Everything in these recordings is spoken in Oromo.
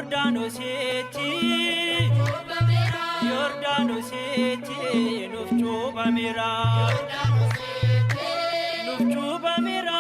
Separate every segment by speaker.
Speaker 1: Yordaanositti Yordaanositti nuuf cuuphameera. Nuuf cuuphameera.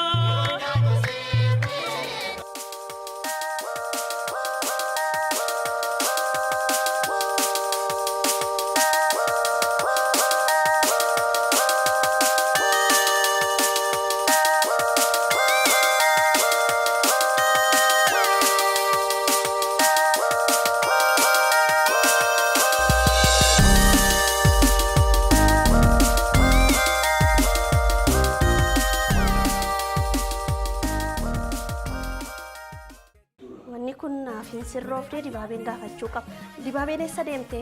Speaker 2: Wanni kun naaf hin sirroofne dibaabeen gaafachuu qaba. Dibaabeen eessa deemte?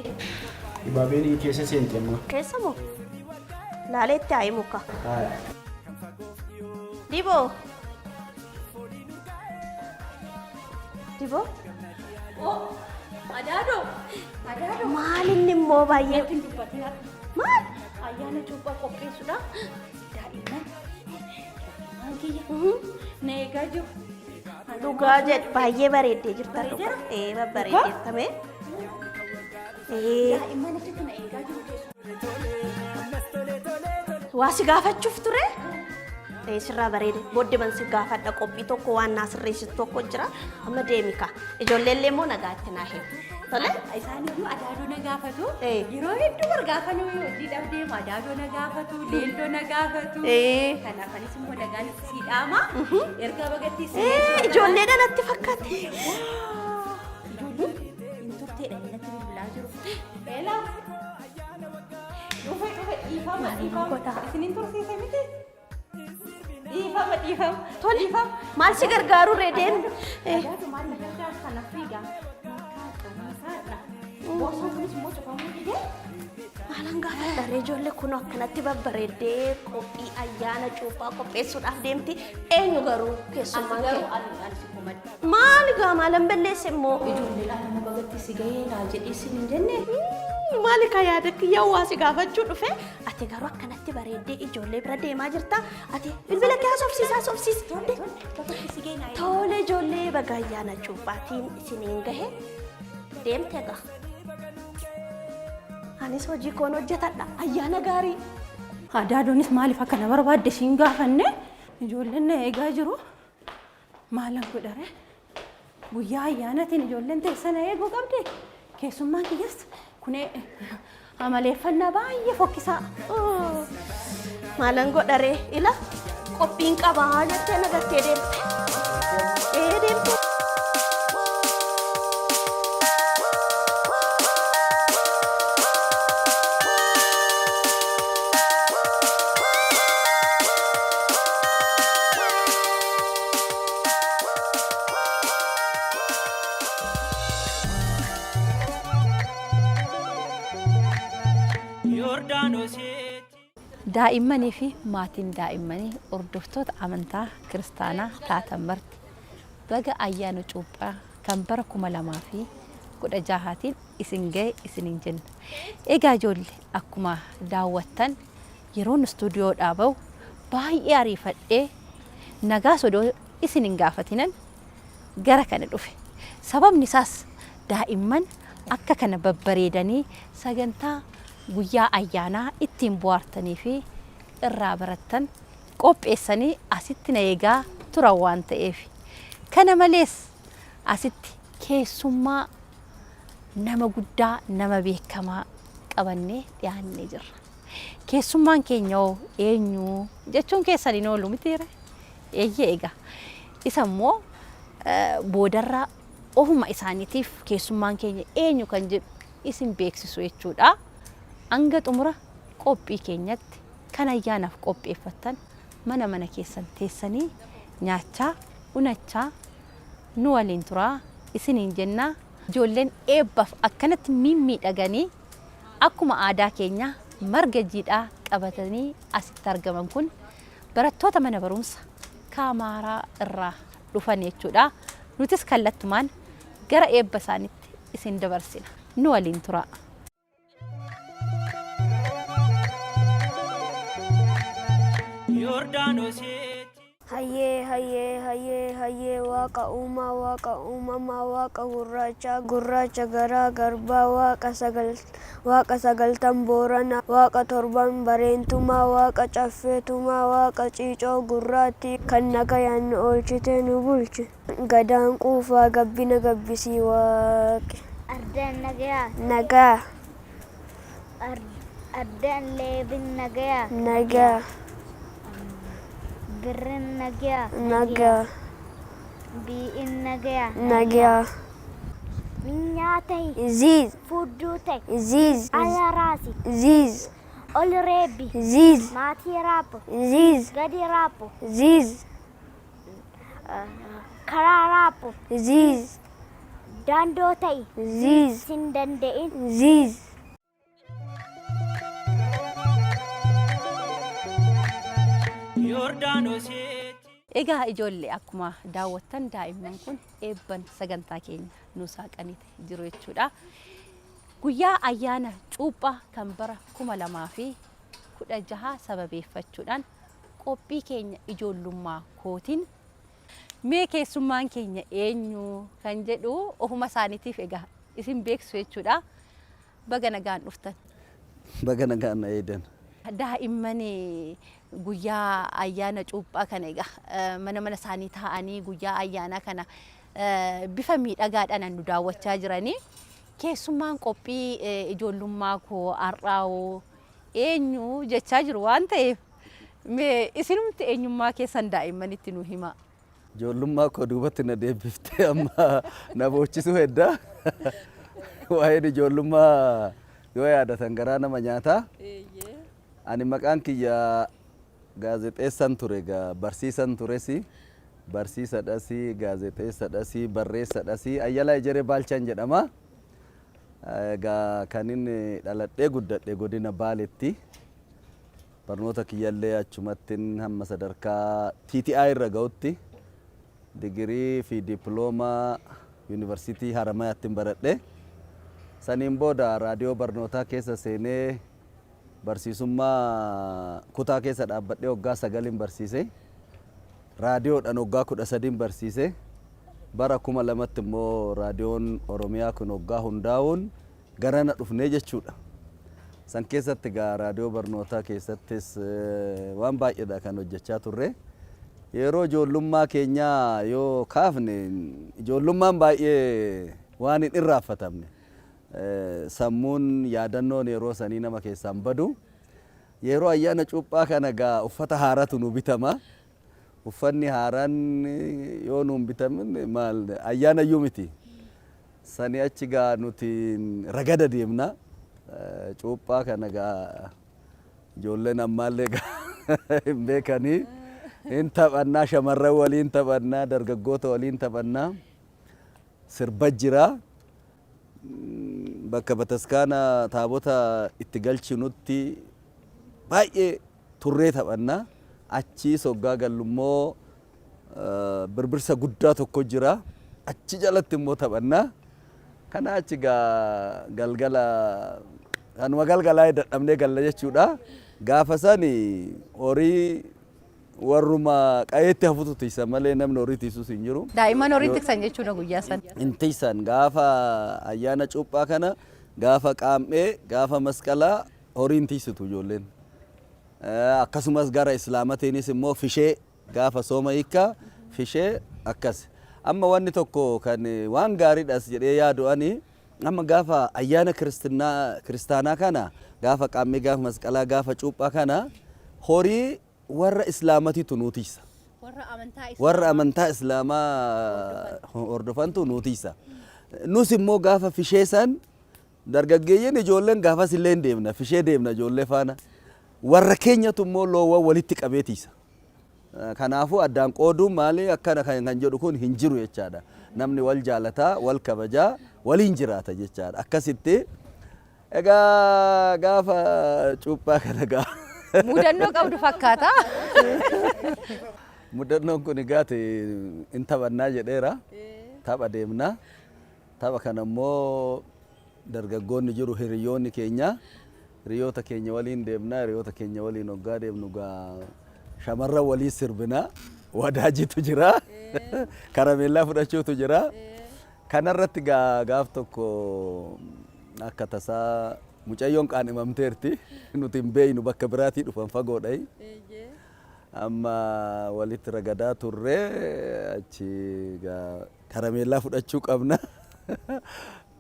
Speaker 3: Dibaabeen keessa seente amma.
Speaker 2: Keessa moo? Laalee itti haa himu ka.
Speaker 3: Haaya.
Speaker 2: Diboo. Diboo.
Speaker 4: Adaadoo! Adaadoo!
Speaker 2: Maal inni immoo baay'ee.
Speaker 4: Natti hin dubbatin har'a.
Speaker 2: Maal?
Speaker 4: Ayyaana cuuphaa qopheessuudhaaf daa'imman daa'imman kiyya na eegaa jiru.
Speaker 2: Dhugaa jedhu baay'ee bareeddee jirta dhugaa.
Speaker 4: Bareedeera?
Speaker 2: Ee babbareedeertame. Ee
Speaker 4: Daa'imman achitti na eegaa jiru keessumaa.
Speaker 2: waa si gaafachuuf ture. Ee sirraa bareede. Booddee ban si gaafadha qophii tokko waan naa sirreessitu tokko jira. Amma deemi kaa. Ijoolleen illee immoo nagaa itti naa himi. Tole?
Speaker 4: Isaan iyyuu adaadoo na gaafatu.
Speaker 2: Eh.
Speaker 4: Yeroo hedduu bar gaafa nuyi hojiidhaaf deemu adaadoo na gaafatu, leelloo na gaafatu.
Speaker 2: Eh.
Speaker 4: Kanaaf anis immoo nagaan sii dhaama. Ergaa bagatti si
Speaker 2: Ee ijoollee natti fakkaate.
Speaker 4: Ijoolleen hin turteedha inni natti bilbilaa jiru. Eelaa. Dhufe dhufe dhiifama dhiifama. Isin hin tursiise miti? Dhiifama dhiifama.
Speaker 2: Tole. Maal si gargaaru ree deemi. Ee.
Speaker 4: Adaadoo maal na gargaara kana fiigaa. Makaadha makaadha. Boorsaan kunis immoo cufamuu didee.
Speaker 2: Maalan gaafadha ree ijoollee kun akkanatti babbareeddee qophii ayyaana cuuphaa qopheessuudhaaf deemti. Eenyu garuu
Speaker 4: Ati
Speaker 2: keessummaan
Speaker 4: garuu
Speaker 2: kee?
Speaker 4: ani ani si komadha.
Speaker 2: Maali gaa maalan balleesse immoo?
Speaker 4: Ijoolleedhaan amma bagatti si gahee naa jedhee sin hin jenne.
Speaker 2: Maali ka yaada kiyya waa si gaafachuu dhufe ati garuu akkanatti bareeddee ijoollee bira deemaa jirta ati bilbila kee haasofsiisi haasofsiisi.
Speaker 4: Bagatti si gahee naa jedhee.
Speaker 2: Tole ijoollee baga ayyaana cuuphaatiin isiniin gahe deemte egaa. Anis hojii koon hojjetadha ayyaana gaarii.
Speaker 4: Adaadonis maaliif akka na barbaadde ishiin gaafanne ijoolleen na eegaa jiru. Maalan godhare guyyaa ayyaanatiin ijoolleen teessa na eeguu qabdi. Keessummaan kiyyas kunee amaleeffannaa baay'ee fokkisaa.
Speaker 2: Maalan godharee ila qophiin qabaa jettee na gattee deemte. Ee deemte.
Speaker 1: Yordaanositti.
Speaker 5: Daa'immanii fi maatiin daa'immanii hordoftoota amantaa kiristaanaa taatan marti baga ayyaana cuuphaa kan bara 2016tiin isin ga'e isiniin jenna. Egaa ijoollee akkuma daawwattan yeroon istuudiyoodhaa ba'u baay'ee ariifadhee nagaa sodoo isin hin gaafatinan gara kana dhufe. Sababni isaas daa'imman akka kana babbareedanii sagantaa guyyaa ayyaanaa ittiin bohaartanii fi irraa barattan qopheessanii asitti na eegaa turan waan ta'eef. Kana malees asitti keessummaa nama guddaa nama beekamaa qabannee dhiyaannee jirra. Keessummaan keenya hoo eenyu jechuun keessan hin oolu mitiire? Eeyyee egaa. Isa immoo boodarra ofuma isaaniitiif keessummaan keenya eenyu kan jedhu isin beeksisu jechuudha. Hanga xumura qophii keenyatti kan ayyaanaaf qopheeffattan mana mana keessan teessanii nyaachaa, unachaa nu waliin turaa isiniin jenna. Ijoolleen eebbaaf akkanatti mimmiidhaganii akkuma aadaa keenyaa marga jiidhaa qabatanii asitti argaman kun barattoota mana barumsa Kaamaaraa irraa dhufan jechuudha. Nutis kallattumaan gara eebba isaanitti isin dabarsina. Nu waliin turaa.
Speaker 1: Yordaanositti.
Speaker 6: Hayyee hayyee hayyee hayyee waaqa uumaa waaqa uumamaa waaqa gurraacha gurraacha garaa garbaa waaqa sagal waaqa sagaltan boorana waaqa torban bareentumaa waaqa caffeetumaa waaqa ciicoo gurraatti kan nagayaan nu oolchite nu bulche gadaan quufaa gabbina gabbisii waaqi.
Speaker 7: Ardeen nagayaa.
Speaker 6: Nagaa.
Speaker 7: Ardeen leebin nagayaa.
Speaker 6: Nagaa.
Speaker 7: Birrin nagayaa.
Speaker 6: Nagaa.
Speaker 7: Bii'in nagayaa.
Speaker 6: Nagaa.
Speaker 7: Minyaa ta'i.
Speaker 6: Ziiz.
Speaker 7: Fudduu ta'i.
Speaker 6: Ziiz.
Speaker 7: Ala raasi.
Speaker 6: Ziiz.
Speaker 7: Ol reebbi.
Speaker 6: Ziiz.
Speaker 7: Maatii raappo.
Speaker 6: Ziiz.
Speaker 7: Gadi raappo.
Speaker 6: Ziiz.
Speaker 7: Karaa raappo.
Speaker 6: Ziiz.
Speaker 7: Daandoo ta'i.
Speaker 6: Ziiz.
Speaker 7: Sin danda'in.
Speaker 6: Ziiz.
Speaker 1: Yordaanositti.
Speaker 5: Egaa ijoollee akkuma daawwattan daa'imman kun eebban sagantaa keenya nu saaqaniiti jiru jechuudha. Guyyaa ayyaana cuuphaa kan bara 2016 sababeeffachuudhaan qophii keenya ijoollummaa kootiin mee keessummaan keenya eenyu kan jedhu ofuma isaaniitiif egaa isin beeksisu jechuudha. Baga nagaan dhuftan.
Speaker 8: Baga nagaan na eedan.
Speaker 5: Daa'imman guyyaa ayyaana cuuphaa kana egaa mana mana isaanii taa'anii guyyaa ayyaanaa kana bifa miidhagaadhaan nu daawwachaa jiranii. Keessummaan qophii ijoollummaa koo har'aawoo eenyu jechaa jiru waan ta'eef mee isinumti eenyummaa keessan daa'immanitti nu hima.
Speaker 8: Ijoollummaa koo duubatti na deebiftee amma na boochisuu hedda. Waa'een ijoollummaa yoo yaadatan garaa nama nyaata. Ani maqaan kiyya gaazexeessan ture egaa barsiisan tures barsiisadhas gaazexeessadhas barreessadhas Ayyalaa Ejeree Baalchaan jedhama. Egaa kan inni dhaladhee guddadhe godina Baaletti. Barnoota kiyyallee achumattin hamma sadarkaa TTI irra ga'utti digirii fi diploomaa yuunivarsiitii Haramayaatti baradhe. Saniin booda raadiyoo barnootaa keessa seenee barsiisummaa kutaa keessa dhaabbadhee waggaa 9 barsiise. Raadiyoodhaan waggaa 13 barsiise. Bara 2000tti immoo raadiyoon Oromiyaa kun waggaa hundaa'uun garana dhufnee jechuudha. San keessatti egaa raadiyoo barnootaa keessattis waan baay'eedha kan hojjechaa turre. Yeroo ijoollummaa keenyaa yoo kaafne ijoollummaan baay'ee waan hin irraanfatamne. Sammuun yaadannoon yeroo sanii nama keessaan badu. Yeroo ayyaana cuuphaa kana egaa uffata haaraatu nu bitama. Uffanni haaraan yoo nuun bitamin maal ayyaana iyyuu miti. Sani achi gaa nuti ragada deemna. Cuuphaa kana gaa ijoolleen ammaallee gaa hin beekanii. Hin taphannaa shamarran waliin taphannaa dargaggoota waliin taphannaa sirba jira. Bakka bataskaana taabota itti galchinutti baay'ee turree taphannaa. Achii soggaa gallummoo birbirsa guddaa tokko jira. Achi jalatti immoo taphannaa. Kana achi gaa galgala kanuma galgalaa dadhabnee galla jechuudha. Gaafa sani horii warruma qayeetti hafutu tiisa malee namni horii tiisus hin jiru.
Speaker 5: Daa'imman horii tiksan jechuudha guyyaa san.
Speaker 8: Hin tiisan gaafa ayyaana cuuphaa kana gaafa qaammee gaafa masqalaa horiin tiisitu ijoolleen. Akkasumas gara islaamatiinis immoo fishee gaafa sooma hiikkaa fishee akkas. Amma wanni tokko kan waan gaariidhas jedhee yaadu ani amma gaafa ayyaana kiristaanaa kana gaafa qaammee gaafa masqalaa gaafa cuuphaa kana horii warra islaamatiitu nuu tiisa. Warra amantaa islaamaa hordofantu nuu tiisa. Nus immoo gaafa fishee san dargaggeeyyiin ijoolleen gaafas illee hin deemna fishee deemna ijoollee faana. Warra keenyatu immoo loowwan walitti qabee tiisa. Kanaafuu addaan qooduun maali akkana kan jedhu kun hin jiru jechaadha. Namni wal jaalataa, wal kabajaa, waliin jiraata jechaadha. Akkasitti egaa gaafa cuuphaa kana gaa.
Speaker 5: Mudannoo qabdu fakkaata.
Speaker 8: Mudannoon kun egaa hin taphannaa jedheera. Tapha deemna. Tapha kana immoo dargaggoonni jiru hiriyoonni keenya. Hiriyoota keenya waliin deemna. Hiriyoota keenya waliin hoggaa deemnu gaa shamarran waliin sirbina. Wadaajitu jira. Karameellaa fudhachuutu jira. Kanarratti gaaf tokko akka tasaa mucayyoon qaanimamteerti. Nuti hin beeynu, bakka biraatii dhufan, fagoodha. Amma walitti ragadaa turre, achi karameellaa fudhachuu qabna.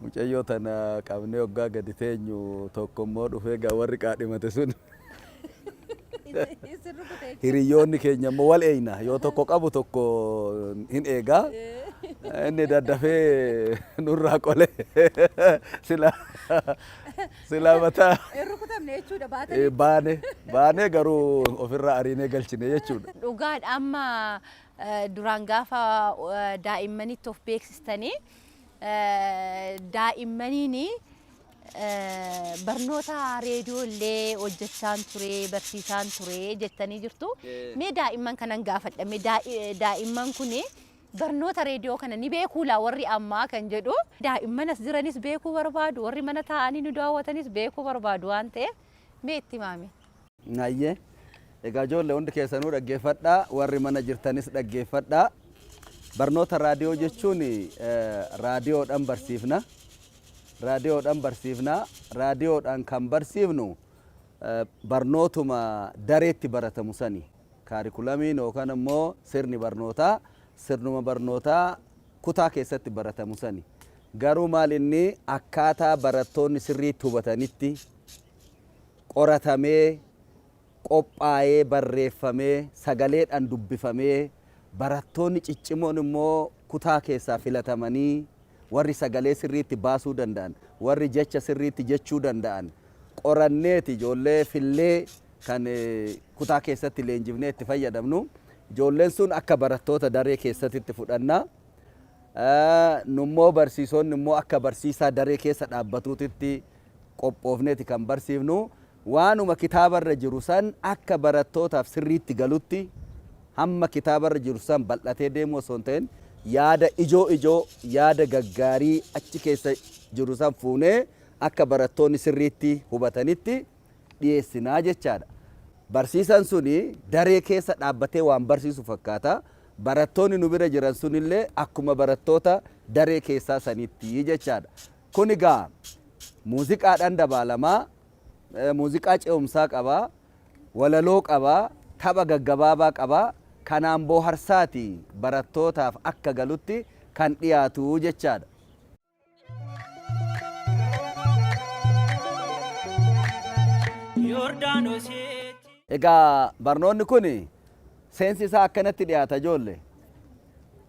Speaker 8: Mucayyoo tana qabnee waggaa gadi teenyu tokko immoo dhufee, gaa warri qaadhimate sun hiriyyoonni keenya immoo wal eeyna, yoo tokko qabu tokko hin eegaa, inni daddafee nurraa qole, sila sila mataa
Speaker 5: Rukutamne jechuudha baatanii.
Speaker 8: Baane baane, garuu ofirraa ariinee galchine jechuudha.
Speaker 5: Dhugaadha, amma duraan gaafa daa'immanitti of beeksistanii daa'immaniin barnoota reediyoo illee hojjechaan ture, barsiisaan ture jettanii jirtu. Mee daa'imman kanan gaafadha. Mee daa'imman kun barnoota reediyoo kana ni beekuu laa warri ammaa kan jedhu. Daa'imman as jiranis beekuu barbaadu, warri mana taa'anii nu daawwatanis beekuu barbaadu waan ta'eef, mee itti himaame.
Speaker 8: Ayyee. Egaa ijoollee, hundi keessanuu dhaggeeffadhaa, warri mana jirtanis dhaggeeffadhaa. Barnoota raadiyoo jechuun raadiyoodhaan barsiifna. Raadiyoodhaan barsiifna. Raadiyoodhaan kan barsiifnu barnootuma dareetti baratamu sani. Kaarikulamiin yookaan immoo sirni barnootaa sirnuma barnootaa kutaa keessatti baratamu sani. Garuu maal, inni akkaataa barattoonni sirriitti hubatanitti qoratamee, qophaa'ee, barreeffamee, sagaleedhaan dubbifamee, barattoonni ciccimoon immoo kutaa keessaa filatamanii, warri sagalee sirriitti baasuu danda'an, warri jecha sirriitti jechuu danda'an qoranneeti ijoollee fillee kan kutaa keessatti leenjifnee itti fayyadamnu. Ijoolleen sun akka barattoota daree keessatti itti fudhanna. Nummoo barsiisonni immoo akka barsiisaa daree keessa dhaabbatuutitti qophoofneeti kan barsiifnu. Waanuma kitaabarra jiru san akka barattootaaf sirriitti galutti, hamma kitaabarra jiru san bal'atee deemuu osoo hin ta'in, yaada ijoo ijoo, yaada gaggaarii achi keessa jiru san fuunee akka barattoonni sirriitti hubatanitti dhiyeessinaa jechaadha. Barsiisaan suni daree keessa dhaabbatee waan barsiisu fakkaata. Barattoonni nu bira jiran sunillee akkuma barattoota daree keessaa sanitti jechaadha. Kun egaa muuziqaadhaan dabaalamaa, muuziqaa ce'umsaa qabaa, walaloo qabaa, tapha gaggabaabaa qabaa. Kanaan booharsaati barattootaaf akka galutti kan dhiyaatu jechaadha.
Speaker 1: Yordaanositti.
Speaker 8: Egaa barnoonni kun seensi isaa akkanatti dhiyaata, ijoollee.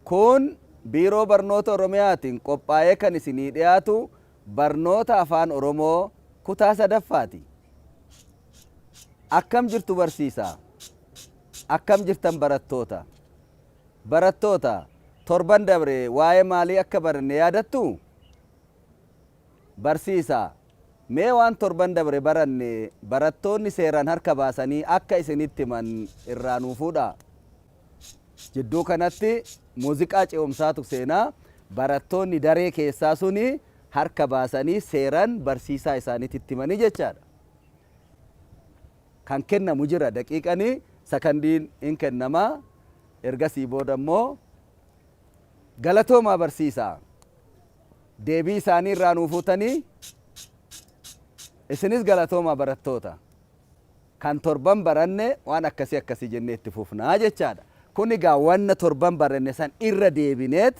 Speaker 8: Kun Biiroo Barnoota Oromiyaatiin qophaa'ee kan isinii dhiyaatu barnoota Afaan Oromoo kutaa sadaffaati. Akkam jirtu barsiisaa? Akkam jirtan barattoota? Barattoota, torban dabre waa'ee maalii akka baranne yaadattuu? Barsiisaa, mee waan torban dabre baranne barattoonni seeraan harka baasanii akka isinitti himan irraa nuu fuudhaa. Jidduu kanatti muuziqaa ce'umsaatu seenaa, barattoonni daree keessaa suni harka baasanii seeraan barsiisaa isaaniitti himanii jechaadha. Kan kennamu jira, daqiiqanii sakandiin hin kennamaa, ergasii booda immoo galatoomaa barsiisaa, deebii isaanii irraa nuu fuutanii, isinis galatoomaa barattoota, kan torban baranne waan akkasii akkasii jennee itti fufnaa jechaadha. Kun egaa wanna torban baranne san irra deebineet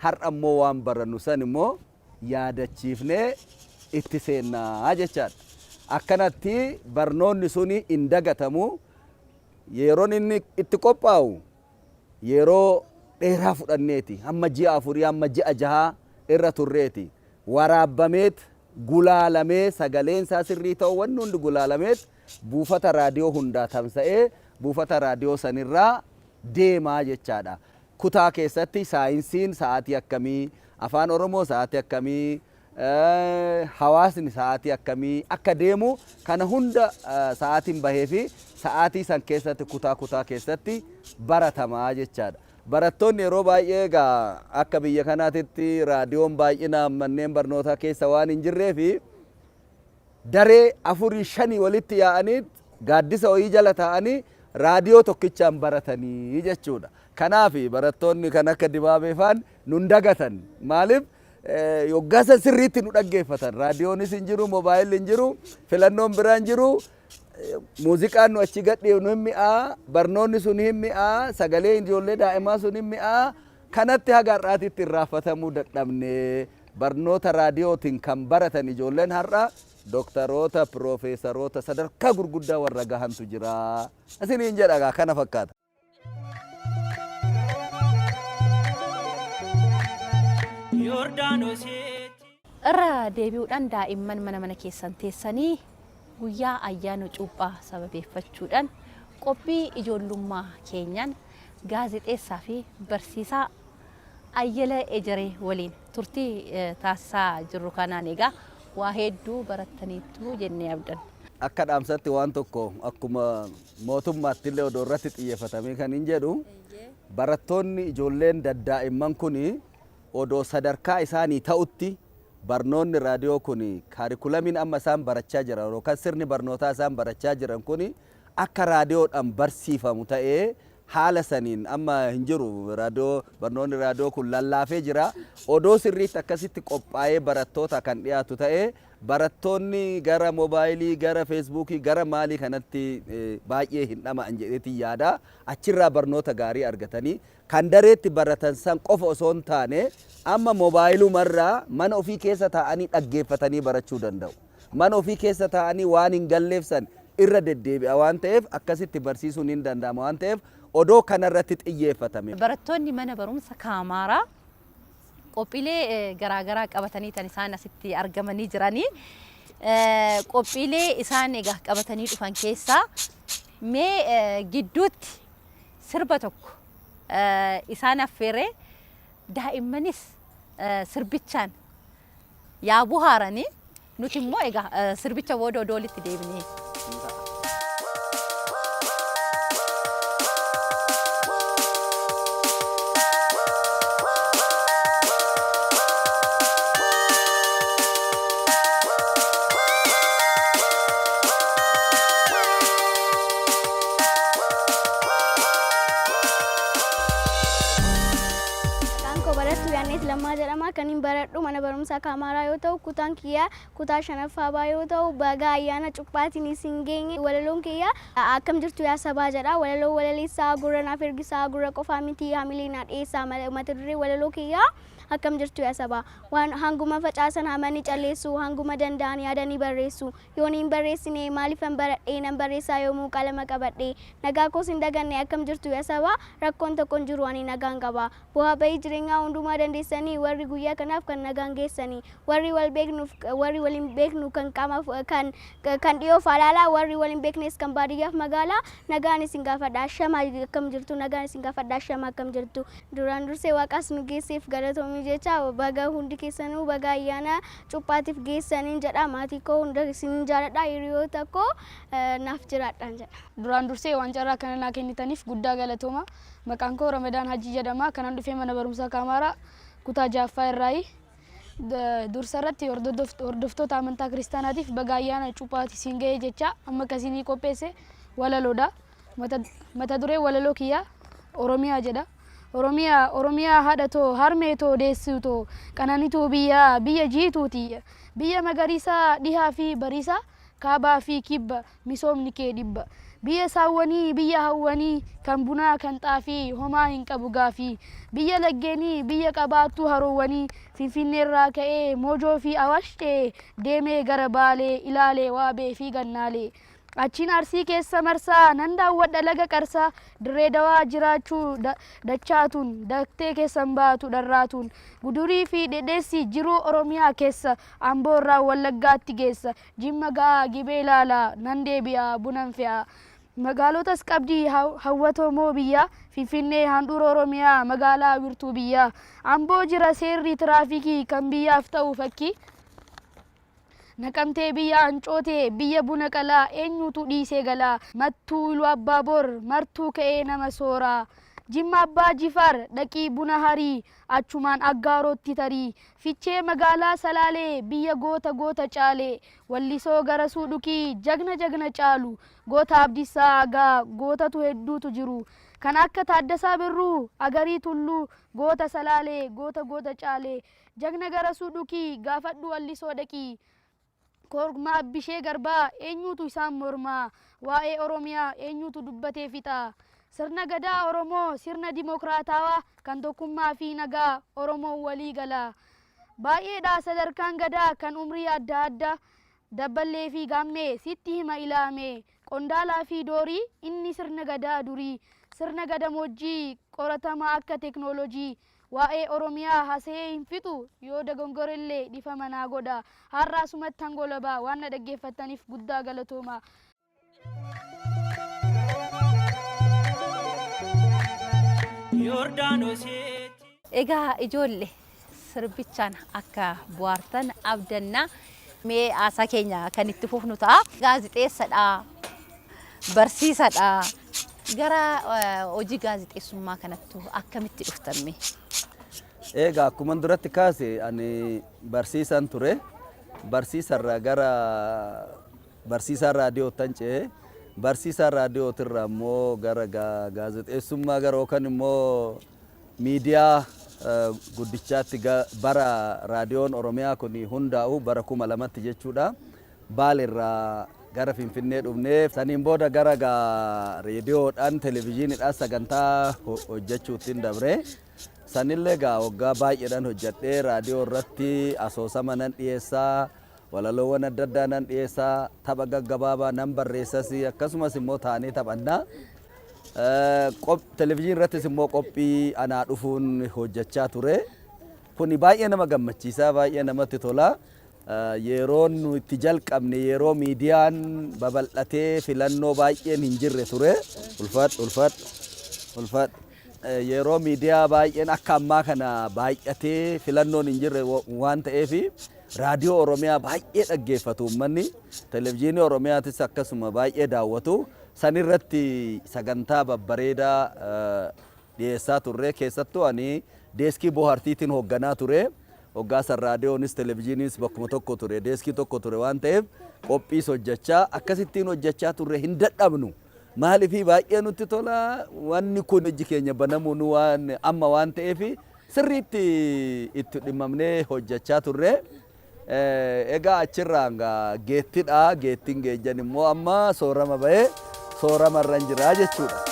Speaker 8: har'a immoo waan barannu san immoo yaadachiifnee itti seennaa jechaadha. Akkanatti barnoonni suni hin dagatamu. Yeroon inni itti qophaa'u yeroo dheeraa fudhanneeti, hamma ji'a 4 hamma ji'a 6 irra turreeti. Waraabbameet, gulaalamee, sagaleen isaa sirrii ta'u, wanni hundi gulaalameet buufata raadiyoo hundaa tamsa'ee buufata raadiyoo sanirraa deemaa jechaadha. Kutaa keessatti saayinsiin sa'aatii akkamii, Afaan Oromoo sa'aatii akkamii, hawaasni sa'aatii akkamii akka deemu kana hunda sa'aatiin bahee fi sa'aatii san keessatti kutaa kutaa keessatti baratamaa jechaadha. Barattoonni yeroo baay'ee egaa akka biyya kanaatitti raadiyoon baay'inaan manneen barnootaa keessa waan hin jirree fi daree afurii shanii walitti yaa'anii gaaddisa wayii jala taa'anii Raadiyoo tokkichaan baratanii jechuudha. Kanaaf barattoonni kan akka Dibaabee faan nun dagatan. Maaliif yoggaa san sirriitti nu dhaggeeffatan. Raadiyoonis hin jiru, moobaayilli hin jiru, filannoon biraa hin jiru. Muuziqaan nu achi gadhiifnu hin mi'aa, barnoonni sun hin mi'aa, sagalee ijoollee daa'imaa sun hin mi'aa. Kanatti haga har'aatitti irraanfatamuu dadhabne. Barnoota raadiyootiin kan baratan ijoolleen har'a doktaroota, piroofeesaroota sadarkaa gurguddaa warra gahantu jira. Isiniin jedha kana fakkaata.
Speaker 5: Irra deebi'uudhaan daa'imman mana mana keessan teessanii guyyaa ayyaana cuuphaa sababeeffachuudhaan qophii ijoollummaa keenyaan gaazexeessaa fi barsiisaa Ayyala Ejeree waliin turtii taasisaa jirru kanaan egaa waa hedduu barattaniittu jennee abdanna.
Speaker 8: Akka dhaamsatti waan tokko akkuma mootummaatti illee odoo irratti xiyyeeffatamee kan hin jedhu, barattoonni ijoolleen daddaa'imman kun odoo sadarkaa isaanii ta'utti barnoonni raadiyoo kun, kaarikulamiin amma isaan barachaa jiran yookaan sirni barnootaa isaan barachaa jiran kun akka raadiyoodhaan barsiifamu ta'ee, haala saniin amma hin jiru. Raadiyoo, barnoonni raadiyoo kun lallaafee jira. Odoo sirriitti akkasitti qophaa'ee barattoota kan dhiyaatu ta'ee, barattoonni gara moobaayilii, gara feesbuukii, gara maalii kanatti baay'ee hin dhama'an jedheetiin yaada. Achirraa barnoota gaarii argatanii kan dareetti baratan san qofa osoo hin taane, amma moobaayilumarraa mana ofii keessa taa'anii dhaggeeffatanii barachuu danda'u. Mana ofii keessa taa'anii waan hin galleef san irra deddeebi'a waan ta'eef, akkasitti barsiisuun hin danda'ama waan ta'eef, odoo kanarratti xiyyeeffatame.
Speaker 5: Barattoonni mana barumsa Kaamaaraa qophiilee garaagaraa qabatanii tan isaan asitti argamanii jiranii. Qophiilee isaan egaa qabatanii dhufan keessaa mee gidduutti sirba tokko isaan affeeree, daa'immanis sirbichaan yaa buhaaranii, nuti immoo egaa sirbicha booda odoo walitti deebinee.
Speaker 6: Maqaan koo Barattuu Yaanneet Lammaa jedhama. Kan hin baradhu mana barumsaa Kaamaaraa yoo ta'u, kutaan kiyyaa kutaa shanaffaa baa yoo ta'u, baga ayyaana cuuphaatiin isin geenye. Walaloon kiyya "Akkam jirtu yaa sabaa" jedha. Walaloo walaleessaa, gurra naaf ergisaa, gurra qofaa miti, hamilee naa dhiyeessaa. Mata duree walaloo kiyyaa "Akkam jirtu yaa sabaa". Waan hanguma facaasan hamanii calleessu, hanguma danda'an yaadanii barreessu. Yoon hin barreessine maaliifan baradhee? Nan barreessaa yoomuu qalama qabadhee. Nagaa koos hin daganne, akkam jirtu yaa sabaa, rakkoon tokko hin jiru, ani nagaan qaba. Bu'aa bahii jireenyaa hundumaa dandeessanii, warri guyyaa kanaaf kan nagaan geessanii. Warri wal beeknuuf, warri wal hin beeknu, kan qaamaaf, kan dhiyoof alaalaa, warri wal hin beeknes kan baadiyyaaf magaalaa, nagaan isin gaafadha, ashama akkam jirtu, nagaan isin gaafadha, ashama akkam jirtu. Duraan dursee Waaqaas nu geesseef galatoomii jecha, baga hundi keessanuu baga ayyaana cuuphaatiif geessaniin jedha. Maatii koo hunda isinin jaaladha, hiriyoota koo naaf jiraadhaan jedha.
Speaker 9: Duraan dursee waan carraa kana naa kennitaniif guddaa galatooma. Maqaan koo Ramadaan Hajii jedhama. Kanan dhufee mana barumsaa Kaamaaraa kutaa ja'affaa irraayi. Dursa irratti hordoftoota amantaa kiristaanaatiif baga ayyaana cuuphaati siin ga'ee jecha, amma akkasiinii qopheesse walaloodha. Mata duree walaloo kiyyaa "Oromiyaa" jedha. Oromiyaa, Oromiyaa haadha too, harmee too, deessuu too, qananituu biyyaa, biyya jiituuti. Biyya magariisaa dhihaa fi bariisaa, kaabaa fi kibba, misoomni kee dhibba. Biyya saawwanii, biyya hawwanii, kan bunaa kan xaafii, homaa hin qabu gaafii. Biyya laggeenii, biyya qabaattuu haroowwanii, Finfinneerraa ka'ee Moojoo fi Awaash ce'ee, deemee gara Baalee, ilaalee Waabee fi Gannaalee. Achiin Arsii keessa marsaa, nan daawwadha laga Qarsaa, Dirree Dawaa jiraachuu dachaatuun, daktee keessan baatu dharraatuun. Gudurii fi Dhedheessi jiruu Oromiyaa keessa, Amboo irraa Wallaggaatti geessa. Jimma ga'aa Gibee ilaalaa, nan deebi'a bunan fe'a. Magaalotas qabdi hawwatoo moo biyyaa, Finfinnee handhuura Oromiyaa, magaalaa wirtuu biyyaa. Amboo jira seerri tiraafikii kan biyyaaf ta'u fakkii. Naqamtee biyya Ancootee, biyya buna qalaa, eenyuutu dhiisee galaa? Mattuu, Iluu Abbaa Boor, martuu ka'ee nama sooraa. Jimma Abbaa Jifaar dhaqii buna harii achumaan Aggaarootti tarii. Fichee magaalaa Salaalee biyya goota goota caalee. Wallisoo Garasuu dhukii jagna jagna caalu. Goota Abdiisaa Aagaa gootatu hedduutu jiru. Kan akka Taaddasaa Birruu Agarii Tulluu goota Salaalee goota goota caalee. Jagna Garasuu dhukii gaafadhu Wallisoo dhaqii. Korma Abbishee Garbaa eenyuutu isaan mormaa? Waa'ee Oromiyaa eenyuutu dubbatee fixa? Sirna Gadaa Oromoo sirna dimokiraatawaa kan tokkummaa fi nagaa Oromoon walii gala. Baay'eedha sadarkaan Gadaa kan umrii adda addaa Dabballee fi Gaammee sitti hima ilaame. Qondaalaa fi Doorii inni sirna Gadaa durii. Sirna Gadamoojjii qoratamaa akka teknoolojii. Waa'ee Oromiyaa hasa'ee hin fixu yoo dogongorellee dhifama naa godha. Har'a asumattan golabaa waan na dhaggeeffattaniif guddaa galatooma.
Speaker 5: Egaa ijoolle sirbichaan akka bohaartan abdanna. Mee haasaa keenya kan itti fufnu ta'a. Gaazixeessadha, barsiisadha. Gara hojii gaazixeessummaa kanattu akkamitti dhuftan mee?
Speaker 8: Egaa akkuma duratti kaase ani barsiisaan ture. Barsiisarraa gara barsiisaa raadiyoottan ce'e. Barsiisaa raadiyootirraa immoo gara gaazexeessummaa gara yookaan immoo miidiyaa guddichaatti bara raadiyoon Oromiyaa kun hundaa'u bara 2000tti jechuudha. Baalirraa gara Finfinnee dhufnee saniin booda gara reediyoodhaan televezyiiniidhaan sagantaa hojjechuutti dabre. Sanillee gaa waggaa baay'eedhaan hojjedhee raadiyoo irratti asoosama nan dhiyeessaa, walaloowwan adda addaa nan dhiyeessaa, tapha gaggabaabaa nan barreessas akkasumas immoo taanee taphannaa. Televezyiinii irrattis immoo qophii anaa dhufuun hojjechaa ture. Kuni baay'ee nama gammachiisaa, baay'ee namatti tola. Yeroo nu itti jalqabne yeroo miidiyaan babal'atee filannoo baay'een hin jirre ture. Ulfaadhu, ulfaadhu, ulfaadhu. Yeroo miidiyaa baay'een akka ammaa kana baay'atee filannoon hin jirre waan ta'eef raadiyoo Oromiyaa baay'ee dhaggeeffatu uummanni. Televezyiinii Oromiyaatis akkasuma baay'ee daawwatu. Sanirratti sagantaa babbareedaa dhiyeessaa turre. Keessattuu ani deeskii bohaartiitiin hoogganaa ture. Hoggaa san raadiyoonis televezyiiniinis bakkuma tokko ture, deeskii tokko ture waan ta'eef qophiis hojjechaa akkasittiin hojjechaa turre hin dadhabnu. Maaliifii baay'ee nutti tola wanni kun ijji keenya banamuun waan amma waan ta'eef sirriitti itti dhimmamnee hojjechaa turre. Egaa achirraan geettidha. Geettiin geejjan immoo amma soorama bahee soorama irra jira jechuudha.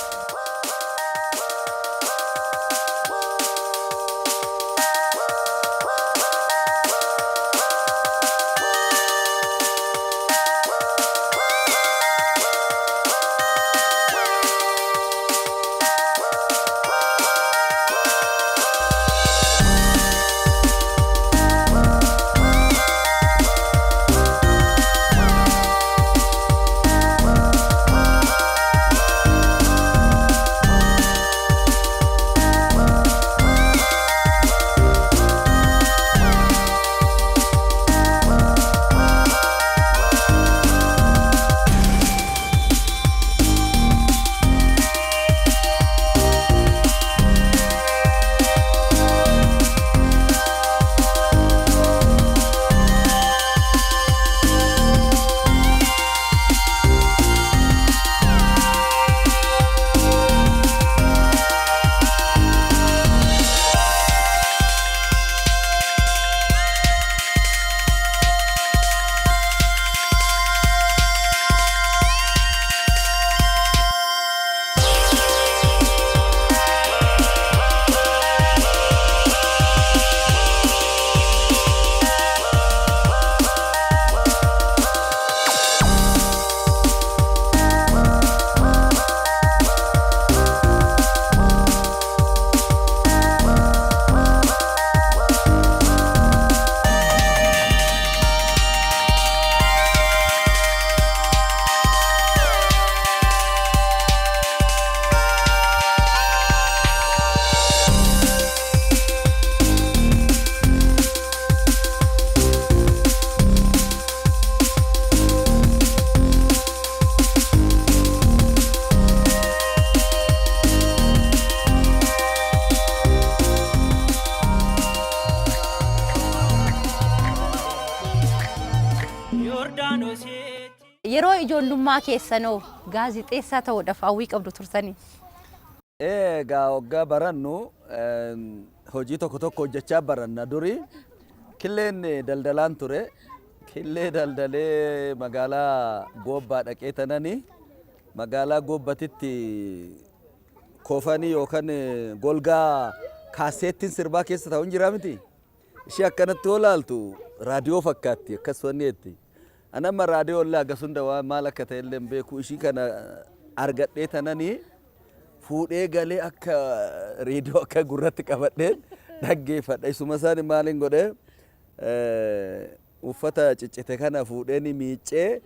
Speaker 5: Yeroo ijoollummaa keessanoo gaazixeessaa ta'uudhaaf hawwii qabdu turtanii?
Speaker 8: Egaa waggaa barannu hojii tokko tokko hojjechaa baranna durii killeen daldalaan ture. Killee daldalee magaalaa Goobbaa dhaqee tanani magaalaa Goobbatitti koofanii yookaan golgaa kaaseettiin sirbaa keessa taa'u hin jiraa miti. Ishee akkanatti yoo laaltu raadiyoo fakkaatti akkas wanni jetti. Ani amma raadiyoo illee hagas hunda waan maal akka ta'e illee hin beeku. Ishii kana argadhee tananii fuudhee galee akka reediyoo akka gurratti qabadheen dhaggeeffadha. Isuma isaan maaliin godhee uffata ciccite kana fuudhee miiccee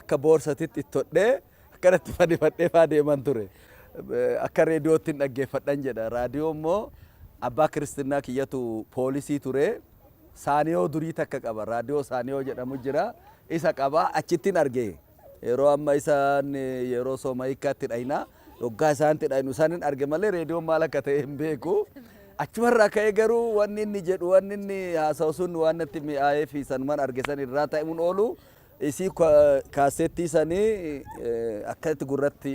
Speaker 8: akka boorsatitti itti hodhee akkanatti fannifadhee faa deeman ture. Akka reediyootti hin dhaggeeffadhan jedha. Raadiyoo immoo abbaa kiristinnaa kiyyatu poolisii ture. Saaniyoo durii takka qaba. Raadiyoo saaniyoo jedhamu jira. Isa qaba achittiin arge. Yeroo amma isaan yeroo sooma hiikkaatti dhayna. Yoggaa isaan dhaynu isaan hin arge malee reediyoon maal akka ta'e hin beeku. Achumarraa ka'ee garuu wanni inni jedhu wanni inni haasa'u sun waan natti mi'aayee fi sanumaan arge san irraa ta'uun oolu isii kaasettii sanii akkatti gurratti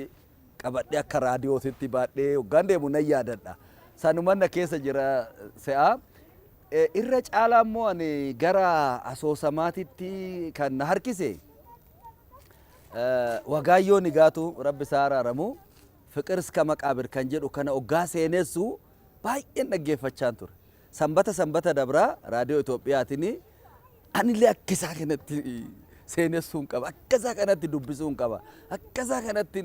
Speaker 8: qabadhee akka raadiyootitti baadhee hoggaan deemu nan yaadadha. Sanuman na keessa jira se'a. Irra caalaa immoo ani gara asoosamaatitti kan na harkise Wagaayyoo Nigaatu Rabbi isaa araaramu Fiqir iska Maqaabir kan jedhu kana hoggaa seenessu baay'een dhaggeeffachaan ture. Sanbata sanbata dabraa raadiyoo Itoophiyaatiin anillee akka isaa kanatti seenessuu qaba, akka isaa kanatti dubbisuu qaba, akka isaa kanatti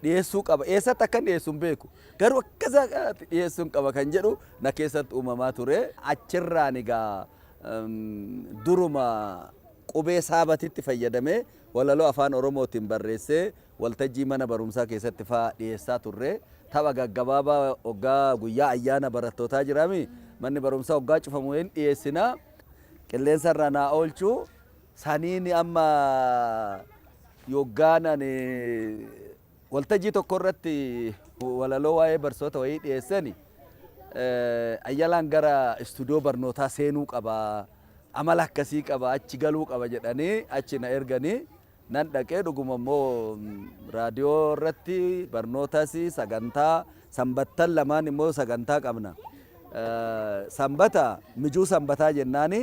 Speaker 8: dhiyeessuu qaba. Eessatti akkan dhiyeessu hin beeku. Garuu akka isaa kanatti dhiyeessuu qaba kan jedhu na keessatti uumamaa ture. Achirraan egaa duruma qubee saabatitti fayyadamee walaloo afaan Oromootiin barreessee waltajjii mana barumsaa keessatti faa dhiyeessaa turre. Tapha gaggabaabaa hoggaa guyyaa ayyaana barattootaa jiraami. Manni barumsaa hoggaa cufamu hin dhiyeessinaa. Qilleensa irraa naa oolchuu saniin amma yoggaan ani waltajjii tokko irratti walaloo waa'ee barsoota wayii dhiyeessani Ayyalaan gara istuudiyoo barnootaa seenuu qaba, amala akkasii qaba, achi galuu qaba jedhanii achi na erganii nan dhaqee dhuguma immoo raadiyoo irratti barnootas sagantaa sanbattan lamaan immoo sagantaa qabna. Sanbata mijuu sanbataa jennaani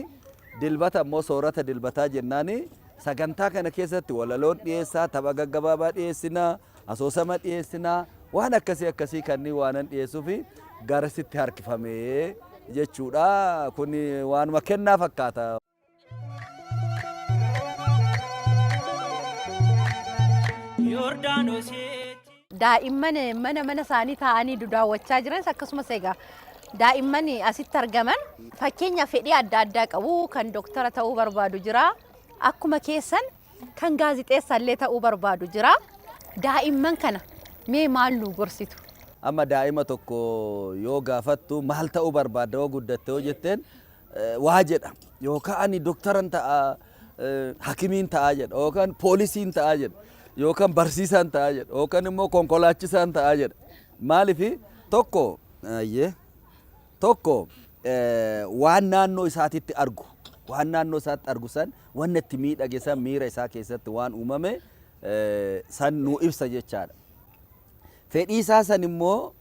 Speaker 8: dilbata immoo soorata dilbataa jennaani sagantaa kana keessatti walaloon dhiyeessaa, tapha gaggabaabaa dhiyeessinaa, asoosama dhiyeessinaa, waan akkasii akkasii kanneen waanan dhiyeessuufi garasitti harkifamee jechuudha. Kun waanuma kennaa fakkaata.
Speaker 5: Daa'imman mana mana isaanii taa'anii daawwachaa jiranis akkasumas egaa daa'imman asitti argaman fakkeenya fedhii adda addaa qabu kan doktara ta'uu barbaadu jira. Akkuma keessan kan gaazixeessaa illee ta'uu barbaadu jira. Daa'imman kana mee maal nu gorsitu?
Speaker 8: Amma daa'ima tokko yoo gaafattu maal ta'uu barbaadda yoo guddatte yoo jetteen waa jedha. Yookaan ani doktaran ta'a, hakimiin ta'a jedha. Yookaan poolisiin ta'a jedha. Yookaan barsiisaan ta'a jedha. Yookaan immoo konkolaachisaan ta'a jedha. Maaliif tokko tokko waan naannoo isaatitti argu waan naannoo isaatti argu san wanni itti miidhage san miira isaa keessatti waan uumame san nu ibsa jechaadha. Fedhii isaa san immoo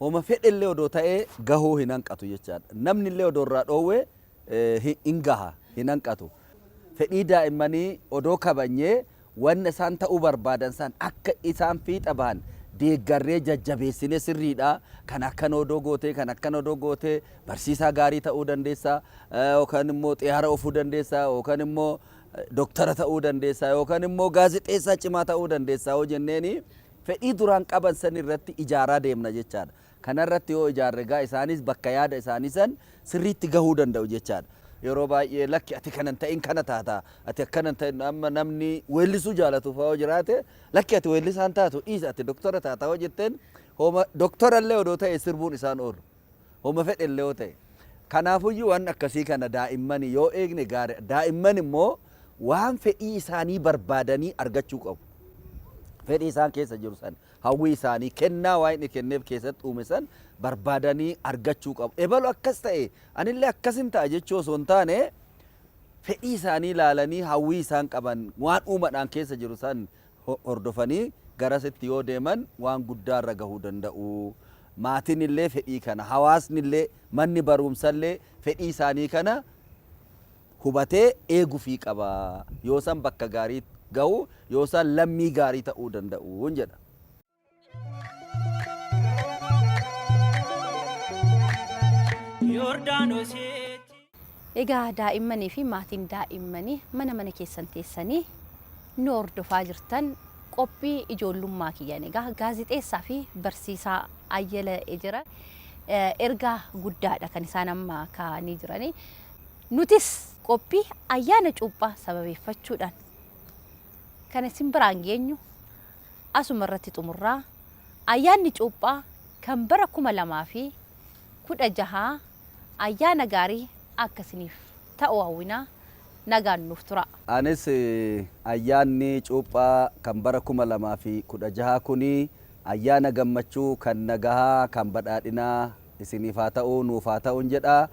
Speaker 8: homa fedhellee odoo ta'ee gahuu hin hanqatu jechaadha. Namni illee odoo irraa dhoowwe hin gaha hin hanqatu. Fedhii daa'immanii odoo kabanyee wanna isaan ta'uu barbaadan san akka isaan fiixa bahan deeggarree jajjabeessinee sirriidha. Kan akkana odoo gootee kan akkana odoo gootee barsiisaa gaarii ta'uu dandeessa yookaan immoo xiyyaara oofuu dandeessa yookaan immoo doktara ta'uu dandeessa yookaan immoo gaazexeessaa cimaa ta'uu dandeessa yoo jenneeni fedhii duraan qaban san irratti ijaaraa deemna jechaadha. Kanarratti yoo ijaarre egaa isaanis bakka yaada isaanii san sirriitti gahuu danda'u jechaadha. Yeroo baay'ee lakki ati kana hin ta'in kana taata, ati akkana hin ta'in amma namni weellisuu jaalatu fa'aa yoo jiraate lakki ati weellisaa hin taatu dhiisi ati doktora taata yoo jetteen homa doktora illee odoo ta'e sirbuun isaan oolu. Homa fedhe illee yoo ta'e. Kanaafuyyuu waan akkasii kana daa'immani yoo eegne gaariidha. Daa'imman immoo waan fedhii isaanii barbaadanii argachuu qabu. Fedhii isaan keessa jiru san, hawwii isaanii, kennaa Waaqni kenneef keessatti uume san barbaadanii argachuu qabu. Ebalu akkas ta'e anillee akkasin ta'a jechuu osoo hin taane Fedhii isaanii ilaalanii, hawwii isaan qaban, waan uumadhaan keessa jiru san hordofanii garasitti yoo deeman waan guddaarra gahuu danda'u. Maatiin illee fedhii kana, hawaasni illee, manni barumsallee fedhii isaanii kana hubatee eegufii qaba. Yoo san bakka gaarii gahu, yoo san lammii gaarii ta'uu danda'u jedha.
Speaker 1: Yordaanositti.
Speaker 5: Egaa daa'immanii fi maatiin daa'immanii mana mana keessan teessanii nu hordofaa jirtan, qophii ijoollummaa kiyyan egaa gaazixeessaa fi barsiisaa Ayyala Ejera ergaa guddaadha kan isaan amma kaa'anii jiranii. Nutis qophii ayyaana cuuphaa sababeeffachuudhaan kan isin biraan geenyu asuma irratti xumurraa. Ayyaanni cuuphaa kan bara 2016 ayyaana gaarii akka isiniif ta'u hawwinaa, nagaan nuuf tura.
Speaker 8: Anis ayyaanni cuuphaa kan bara 2016 kuni ayyaana gammachuu, kan nagahaa, kan badhaadhinaa isiniif haa ta'u, nuuf haa ta'uun jedha.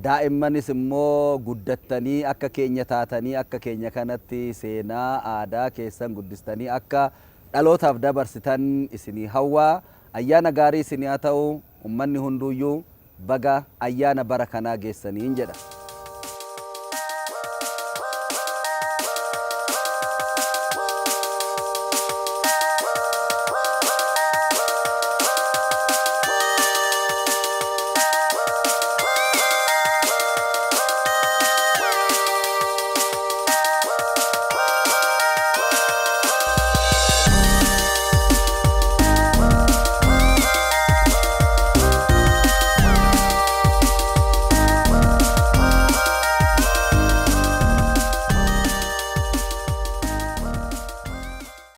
Speaker 8: Daa'immanis immoo guddattanii akka keenya taatanii, akka keenya kanatti seenaa aadaa keessan guddistanii akka dhalootaaf dabarsitan isinii hawwa. Ayyaana gaarii isinii haa ta'u, ummanni hunduuyyuu baga ayyaana bara kanaa geessaniin jedha.